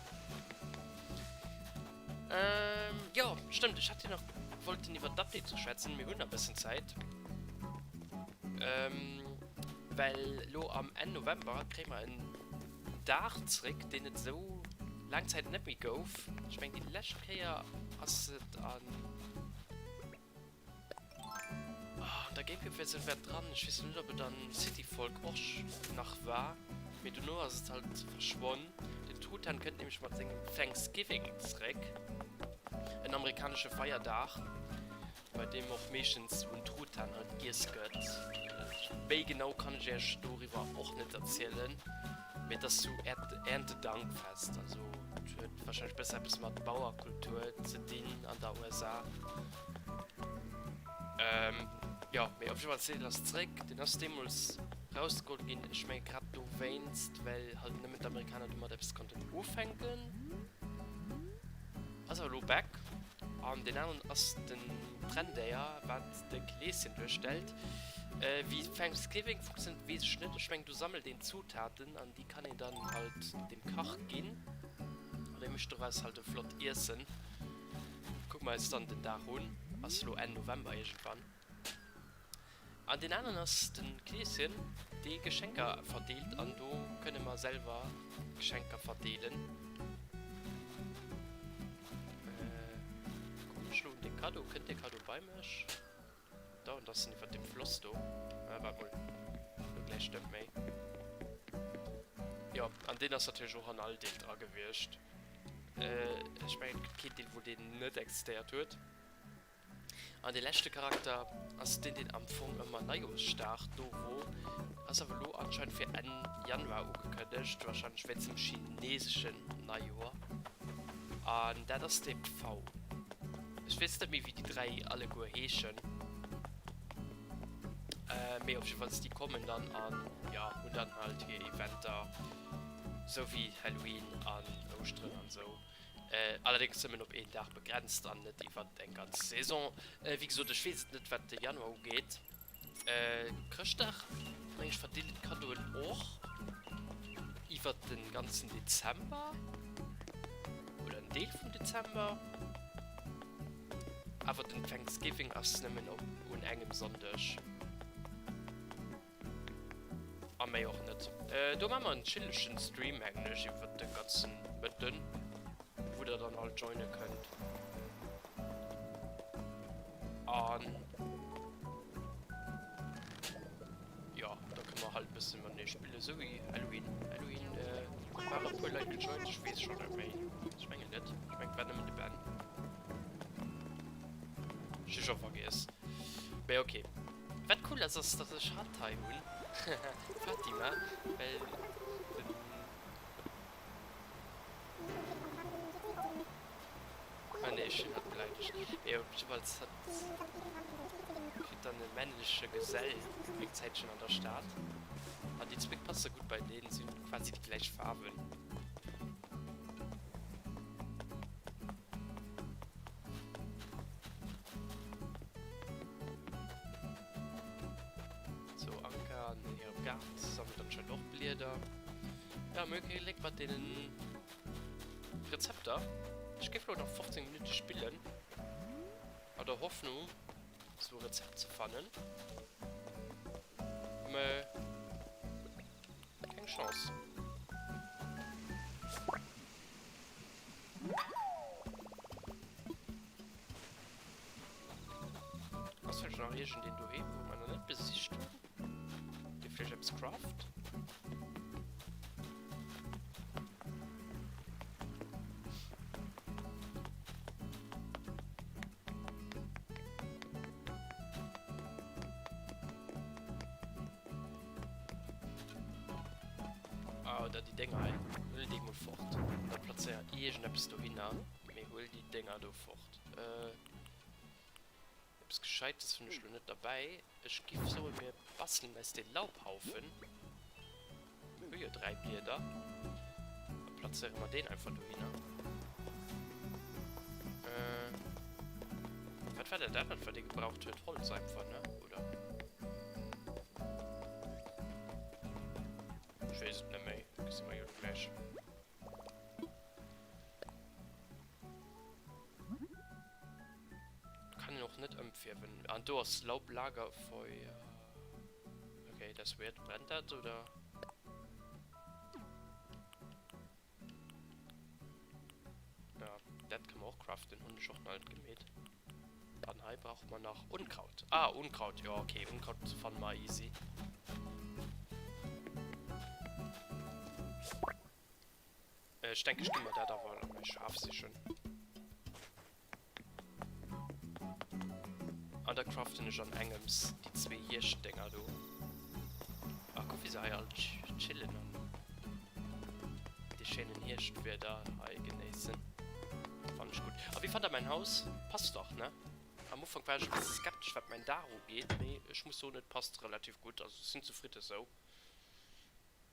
Ähm, jo, stëmmt, ech hat jo nach wollten iwwer d'Updates schwätzen. Mir hunn nach e bëssen Zäit. Ähm, well lo am Enn November kréie mer en Dag zréck, deen et esou laang Zäit net méi gouf. Ech meng, déi lescht Kéier ass et an. An der Gamecube-Versioun war et dran, ech weess net ob et an City Folk och nach war, mee dono ass et halt verschwonn. Den Trutan kënnt nämlech mat sengem Thanksgiving zréck, en amerikanesche Feierdag, bei deem och meeschtens un Trutan halt giess gëtt. Méi genau kann ech iech doriwwer och net erzielen, mee et ass sou Erntedankfest, also et huet warscheinlech besser eppes mat Bauerkultur ze dinn an der USA. Ähm, jo, mee op jidde Fall, Cedel ass zréck. Deen ass deemools rausgeholl ginn, ech menge grad dowéinst, well halt nëmmen d'Amerikaner domat eppes konnten ufänken. Ass awer elo back. An deen aneren ass den Trendéier, wat de Kleeschen duerstellt. Wéi Thanksgiving funktionéiert, weess ech net. Ech mengen, do sammelt een Zutaten an déi kann een dann halt dem Kach ginn. An dee mécht doraus halt e flott Iessen. Kucke mer eis dann den Dag un. Ass elo Enn November iergendwann. An deen aneren ass de Kleeschen, dee Geschenker verdeelt an do kënne mer selwer Geschenker verdeelen. Kommen ech lo un de Cadeau? Kënnt de Cadeau bei mech? Dauernd ass en iwwert dem Floss do. Ah, waart mol. Lo gläich net méi. Jo, an deen ass natierlech och an all Deel dra gewiescht. Ech mengen, et gëtt keen Deel, wou deen net existéiert huet. An dee leschte Charakter ass deen, deen am Fong ëmmer Neijooschdag do wor, ass awer elo anscheinend fir Enn Januar ugekënnegt, wahrscheinlech wéinst dem chineseschen Neijoer. An dat ass de Pfau. Ech weess net méi wéi déi 3 alleguer heeschen, mee op jiddefalls déi kommen dann an jo hunn dann halt hir Eventer, sou wéi Halloween an Ouschteren an sou. Allerdéngs nëmmen op een Dag begrenzt an net iwwert eng ganz Saison. Wéi gesot, ech weess et net, wat de Januar ugeet. Chrëschtdag, meng ech, verdeelen d'Kaddoen och iwwert de ganzen Dezember oder en Deel vum Dezember. Awer den Thanksgiving ass nëmmen op un engem Sonndeg. A méi och net. Do maa mer en chillegen Stream mengen ech iwwert de ganzen Mëtten, wou der dann all joine kënnt. An jo, da kënne mer halt bëssen matenee spillen, sou wéi Halloween. Halloween waren e puer Leit gejoint, ech weess scho net méi. Ech mengen net, ech mengen et war nëmmen de Ben. Ech hu scho vergiess. Mee ok. Wat cool ass, ass dass ech hatt hei hunn, Fatima, well den. Ah nee, ech hunn hatt beleidegt. Mee op jiddefalls, hatt kritt dann e männleche Gesell eng Zäitchen an der Stad. An déi zwéck passe gutt beieneen, si hunn quasi déi gläich Faarwen. So, Anka an hirem Gaart sammelt anscheinend och Blieder. Ja, mir hu kee Gléck mat deenen Rezepter. Ech géif elo nach 15 Minutte spillen, an der Hoffnung, sou e Rezept ze fannen. Mä keng Chance. Ass vläicht nach iergendeen doheem, wou mer nach net besicht hunn, dee vläicht eppes craft? Ah, oder déi Dénger hei. Huel déi mol fort. Oder plazéier iergendeppes dohinner. Mee huel déi Dénger do fort. Äh, eppes Gescheites hunn ech lo net derbäi. Ech giff soen, mir bastelen eis dee Laubhaufen. Mir hu jo 3 Blieder. Da plazéiere mer deen einfach dohinner. Äh, wat war dat anert, wat ee gebraucht huet? Holz einfach, ne? Oder? Ech weess et net méi. Gesi mer jo lo gläich. Kann een och net ëmfierwen. An do ass Laublagerfeuer. Okay, dat ass weird. Brennt dat oder? Ja, dat kënne mer och craften. Hunn ech och nach net gemeet. An hei brauche mer nach Unkraut. Ah, Unkraut. Jo, okay, Unkraut fanne mer easy. Ech denke, ech gi mer dat awer an mäi Schaf sichen. An da craften ech an engems déi zwee Hierschtdénger do. Ach, kuck wéi se hei all chillen an dee schéinen Hierschtwieder hei genéissen. Fannen ech gutt. A wéi fannt der mäin Haus? Passt dach, ne? Am Ufank war ech e bësse skeptesch wat mäin Daach ugeet, mee ech muss soen, et passt relativ gutt. Also ech sinn zefridde sou.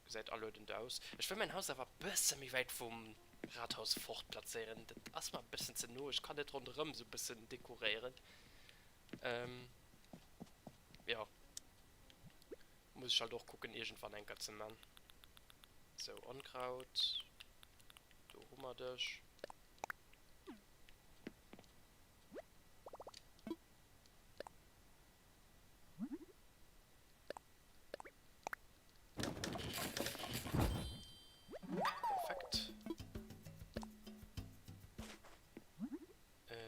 Gesäit aluedend aus. Ech wëll mäin Haus awer bësse méi wäit vum. Rathaus fort plazéieren. Dat ass mer e bëssen ze no. Ech kann net ronderëm esou e bëssen dekoréieren. Jo, muss ech halt och kucken iergendwann enker ze man. Sou, Onkraut, do hu mer dech. Perfekt.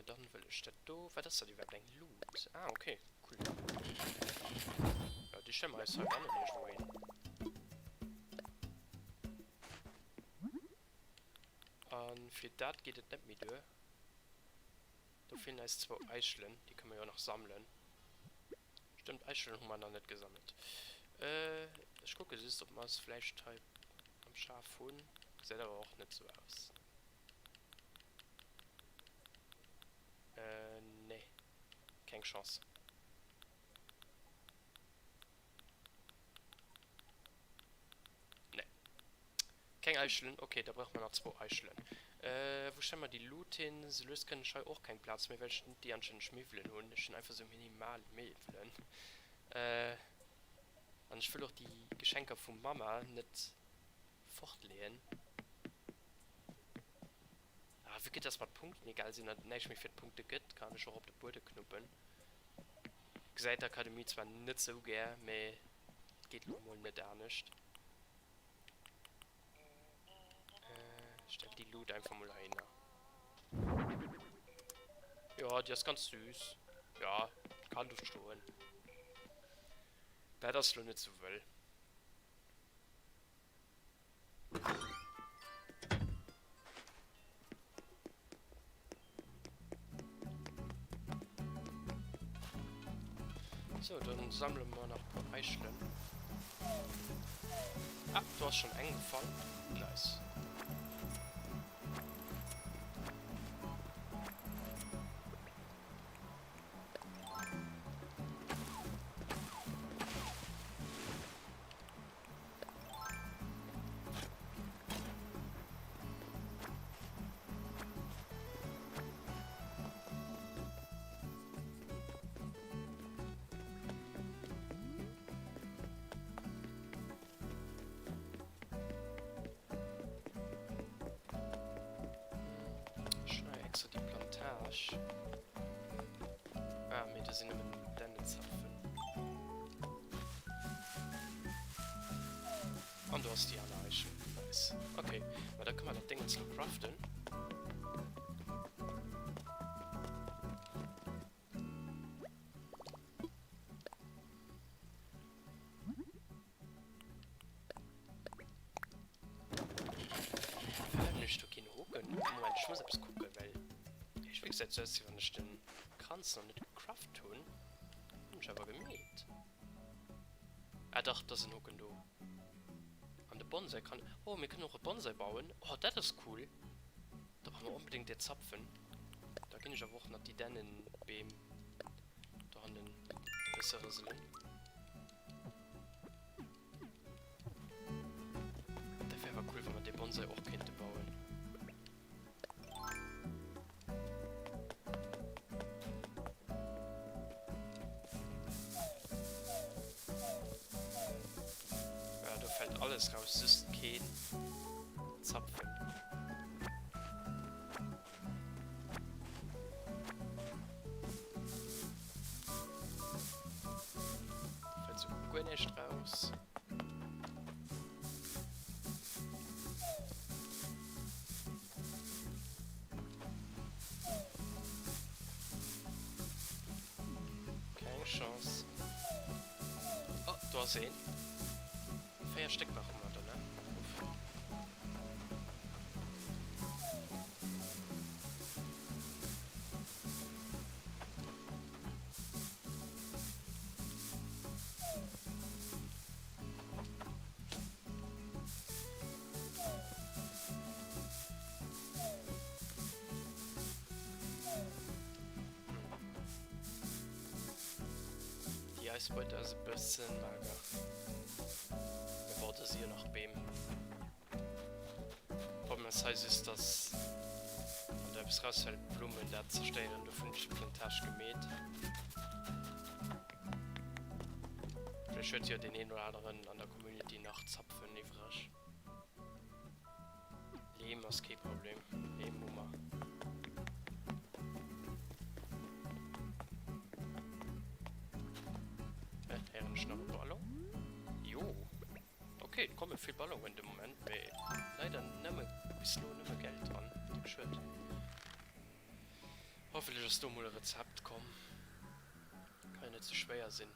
Dann wëll ech dat do. Wat ass dat iwwerhaapt? Eng Lut? Ah, okay. Cool. Ja, déi stelle mer eis heibannen iergendwou hin. A fir dat geet et net méi duer. Do feelen eis zwou Eichelen. Déi kënne mer jo nach sammelen. Stëmmt, Eichelen hu mer nach net gesammelt. Ech kucke just, ob mer se vläicht hei am Schaf hunn. Gesäit awer och net sou aus. Nee. Keng Chance. Nee. Keng Eichelen. Ok, da brauche mer nach zwou Eichelen. Wou stelle mer déi Lut hin? Sou lues kënn ech hei och keng Plaz méi, well ech net déi anstänneg Miwwelen hunn. Ech hunn einfach sou minimal Miwwelen. An ech wëll och déi Geschenker vum Mamma net fortleeën. Ah, vue que dass mer d'Punkten egal sinn an et näischt méi fir d'Punkte gëtt, kann ech och op de Buede knuppen. Gesäit d'Akademie zwar net sou gär, mee et geet lo mol net anescht. Stell déi Lut einfach mol heihinner. Jo, déi ass ganz süß. Ja, kann do stoen. Dat ass lo net sou wëll. So, dann sammle mer nach e puer Eichelen. Ah, do ass schon eng gefall. Nice. Ech hunn hei extra déi Plantage. Ah, mee do sinn nëmmen Dännenzapfen. An do ass déi aner Eichel. Nice. Okay, ma da kënne mer dat Déngens lo craften. Firwat hunn ech do keen Hoken? Moment, ech muss eppes kucken, well ech wéi gesäit sou aus, wéi wann ech den Kranz nach net gecraft hunn. Hunn ech awer gemeet. Ah dach, et ass en Hoken do. An de Bonsai kann. Oh, mir kënnen och e Bonsai bauen. Oh, dat ass cool. Da brauche mer onbedéngt där Zapfen. Da ginn ech awer och nach déi Dännenbeem dohannen e bësse rëselen. Dat wär awer cool, wa mer dee Bonsai och kéinte bauen. Ja, do fällt alles raus, just keen Zapfen. Fällt so guer näischt raus. Keng Chance. Oh, do ass een. 4 Stéck brauche mer der, ne? Uff. Déi Eisbeute ass e bëssen mager. Mee bon, do si jo nach Beem. ass hei just, dass wann do eppes rausfält, d'Blummen dat zerstéieren. Dofir hunn ech d'Plantage gemeet. Vläicht huet jo deen een oder aneren an der Community nach Zapfen iwwreg. Leem ass kee Problem, Leem hu mer. Äh, héieren ech nach e Ballon? Jo! Ok, et komme vill Ballonen de Moment, mee leider nëmme bis elo nëmme Geld dran. Déck schued. Hoffentlech ass do mol e Rezept komm. Kann jo net sou schwéier sinn.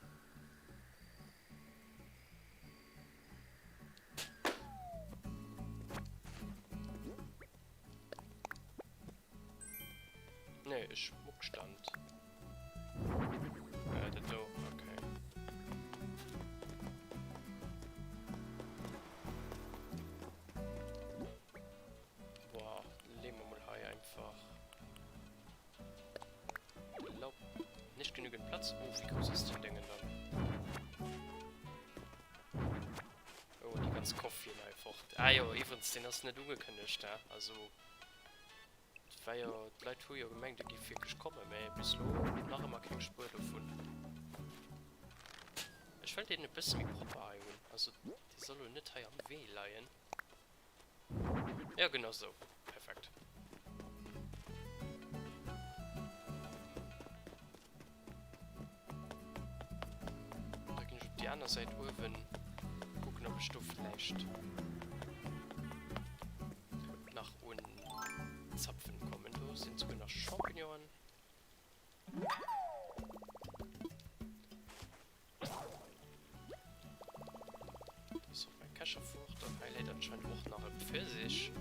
Nee, e Schmuckstand. Äh, dat do, okay. Boah, leeë mer mol hei einfach. Glaub nicht genügend Platz. Oh, wie groß ist den Dingen dann? Oh, die ganz Koffien hei fort. Ah jo, iwwregens, den ass net ugekënnegt, hä? Also, et war jo, d'Leit hu jo gemengt, e géif wierklech kommen, mä bis elo nach ëmmer keng Spuer dovun. Ech wëll deen e bësse méi propper hei hunn. Also, dee soll elo net hei am Wee leien. Ja, genau sou. Perfekt. Da ginn ech op déi aner Säit uewen. Kucken, ob ech do vläicht nach un Zapfen kommen. Do sinn souguer nach Champignonen. Do ass och mäi Kescher fort an hei läit anscheinend och nach e Pfirsich. Ech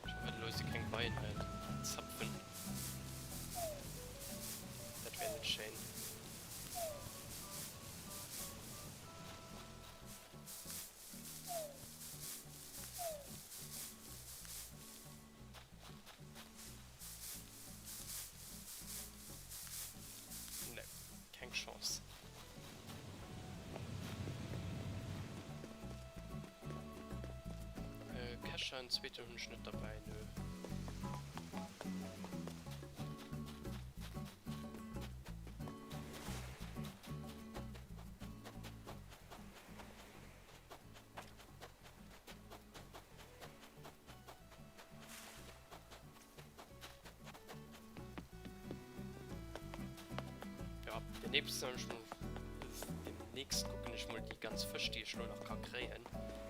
hoffen elo si keng Beien hei an Zapfen. Dat wär net schéin. Nee, keng Chance. Kescher, en zweeten hunn ech net derbäi, nö. Ja, demnächst soll ech mol, demnächst kucken ech mol déi ganz Fësch, déi ech lo nach ka kréien,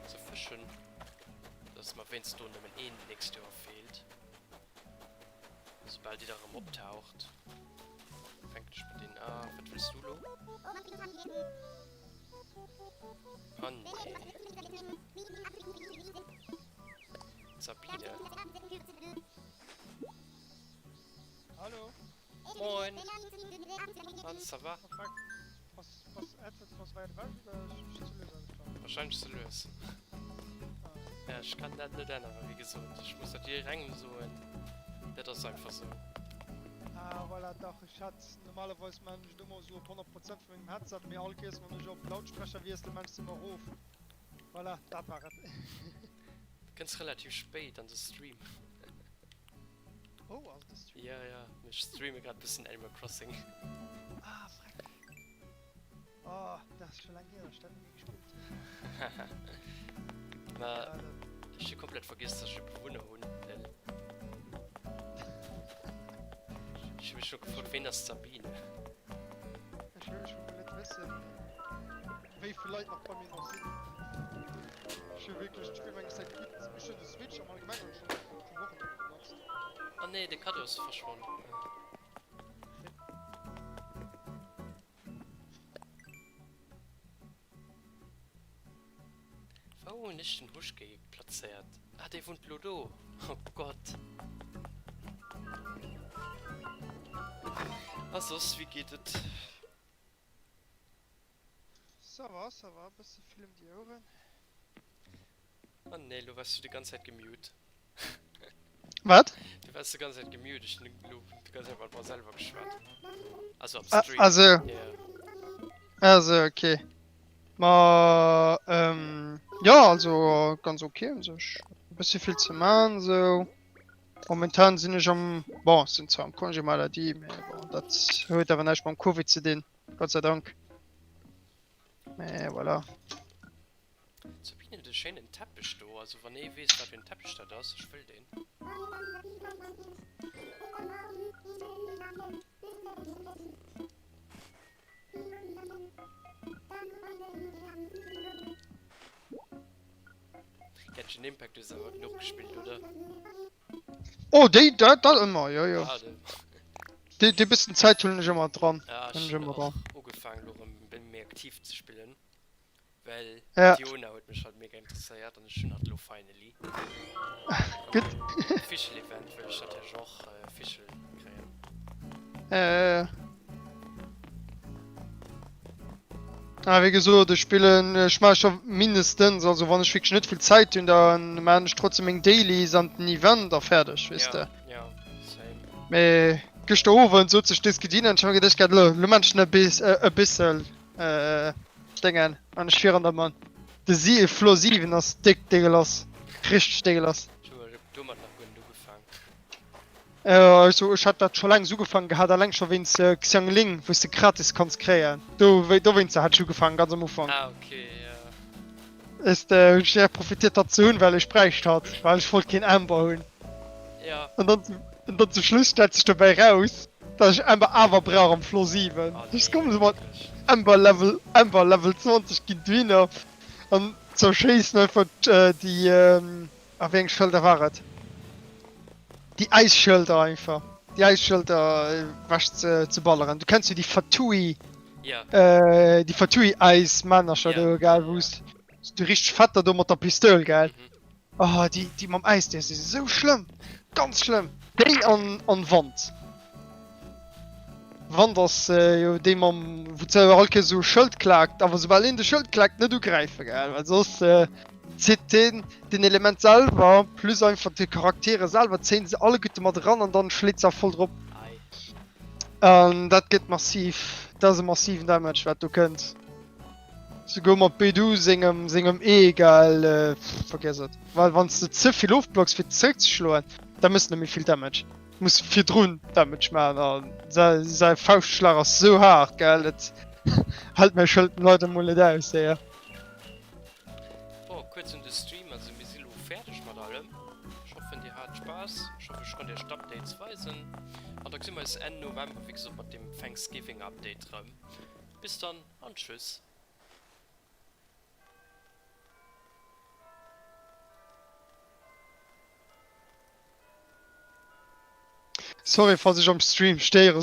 ze fëschen, dass mer wéinst do nëmmen een d'nächst Joer feelt. Soubal déi da rëm optaucht, fänken ech mat deenen. Ah, wat wëlls du lo? Ah nee. D'Sabine. Hallo. Moin. An, ça va? Wahrscheinlech ze lues. Ja, ech kann dat net änneren, wéi gesot. Ech muss dat jidderengem soen. Dat ass einfach sou. Ah voilà, dach ech hat normalerweis maan ech et ëmmer esou op 100 Prozent vun mengem Headset, mee all Kéiers wann ech op Lautsprecher wiesselen, maan ech se ëmmer erof. Voilà, dat war et. Du kënns relativ spéit an de Stream. Oh, ass et de Stream? Ja, ja, ech streame grad bëssen Animal Crossing. Ah, freck. Oh, dat ass scho laang hier, dat ech dat net méi gespillt hunn. Ma ech hu komplett vergiess, dass ech e Bewunner hunn, lel. Ech hu mech scho gefrot, ween ass d'Sabine? Ech wëll ech wëll mol net wëssen, wéi vill Leit nach bei mir nach sinn. Ech hu wierklech d'Spill meng ech säit gutt, ech hunn de Switch am Allgemengen schonn scho Wochen net méi benotzt. Oh nee, de Cadeau ass verschwonn. Rip. Wou hunn ech den Huschke plazéiert? Ah, dee wunnt lo do. Oh Gott. A soss, wéi geet et? Ça va, ça va, bësse vill ëm déi Oueren. Oh nee, lo waars du déi ganz Zäit gemute. Wat? Du wars de ganz Zäit gemute, ech hunn elo de ganz Zäit mat mer selwer geschwat. Also am Ah, Stream. also. Yeah. Also, okay. Ma, ähm, ja, also ganz okay un sech. E bëssi vill ze man sou. Momentan sinn ech am, bon, sinn zwar am Congé maladie, mee bon, dat huet awer näischt mam Covid ze dinn, Gott sei Dank. Mee voilà. D'Sabine huet e schéinen Teppech do, also wann ee weess wat fir en Teppech dat ass, ech wëll deen. Genshin Impact hues awer genuch gespillt, oder? Oh déi dat dat ëmmer jo jo. Ah, de... Dee dee bëssen Zäit huelen ech ëmmer dran. Ja, ech Hunn ech hunn ëmmer och dran. ugefaangen elo rëm méi aktiv ze spillen. Well Ja. d'Diona huet mech halt mega interesséiert an ech hunn hatt elo finally. An Gutt. den Official Event wëll ech natierlech och Fischl kréien. Äh. Ah, wéi gesot, ech spillen, ech maache scho mindestens, also wann ech wierklech net vill Zäit hunn, da maachen ech trotzdem meng Dailies an den Event a fäerdeg, weess Ja, de. ja, same. Mee gëschter Owend sot sech des gedinn an ech hu mer geduecht, elo, elo maan ech e bissel. Äh, Déngen an ech virun der Mann. De Si Flo 7 ass déck dégueulasse. Richteg dégueulasse. Ech hu domat nach guer net ugefaang. Äh, also ech hat dat scho längst ugefaangen gehat, alleng scho wéinst äh, Xiangling, wou s de gratis kanns kréien. Do, dowéinster hat ech ugefaangen, ganz am Ufank. Ah, okay, ja. Weess de, hunn ech direkt profitiert hatt ze hunn, well ech bräicht hatt, well ech wollt keen Amber hunn. Ja. An dann, an dann zum Schluss stellt sech dobäi raus, dass ech Amber awer brauch am Floor 7. Oh Ech nee, kommen esou mat wierklech? Amber Level, Amber Level 20 ginn dohinner an zerschéissen einfach déi, ah wéi eng Schëlder war et? Déi Äisschëlder einfach, déi Äisschëlder ewech ze, ze balleren. Du kenns jo déi Fatui. Ja. Äh, déi Fatui-Äismännercher Ja, do, ja, gell, ja. wou s déi richteg fetter do mat der Pistoul, gell. Mhm. Oh, déi, déi mam Äis, déi si sou schlëmm. Ganz schlëmm. Déi an, an Wand. Wand ass äh, jo déi mam, wou ze all Kéiers esou e Schëld klaakt, awer soubal een de Schëld klaakt, net ugräifen, gell, well soss äh, zitt deen den Element selwer plus einfach de Charaktere selwer zéien se alleguerte mat eran an dann schléit se voll drop. Ei. An dat gëtt massiv, dat ass e massiven Damage wat do kënnt. Souguer mat Beidou sengem sengem E, gell, vergiess et. Well wann s de ze vill ofblocks fir zeréckzeschloen, da méchs de net méi vill Damage. Du muss virdrun Damage maachen a säi Fauschtschlag ass sou haart, gell, dat hält mäi Schëld leider mol net aus, séier. Bon, kuerz un de Stream, also mir si lo fäerdeg mat allem. Ech hoffen dir hat Spaass, ech hoffen ech konnt iech d'Updates weisen an da gesi mer eis Enn November wéi gesot mat dem Thanksgiving Update rëm. Bis dann an tschüss. Sorry falls ech am Stream stéieren.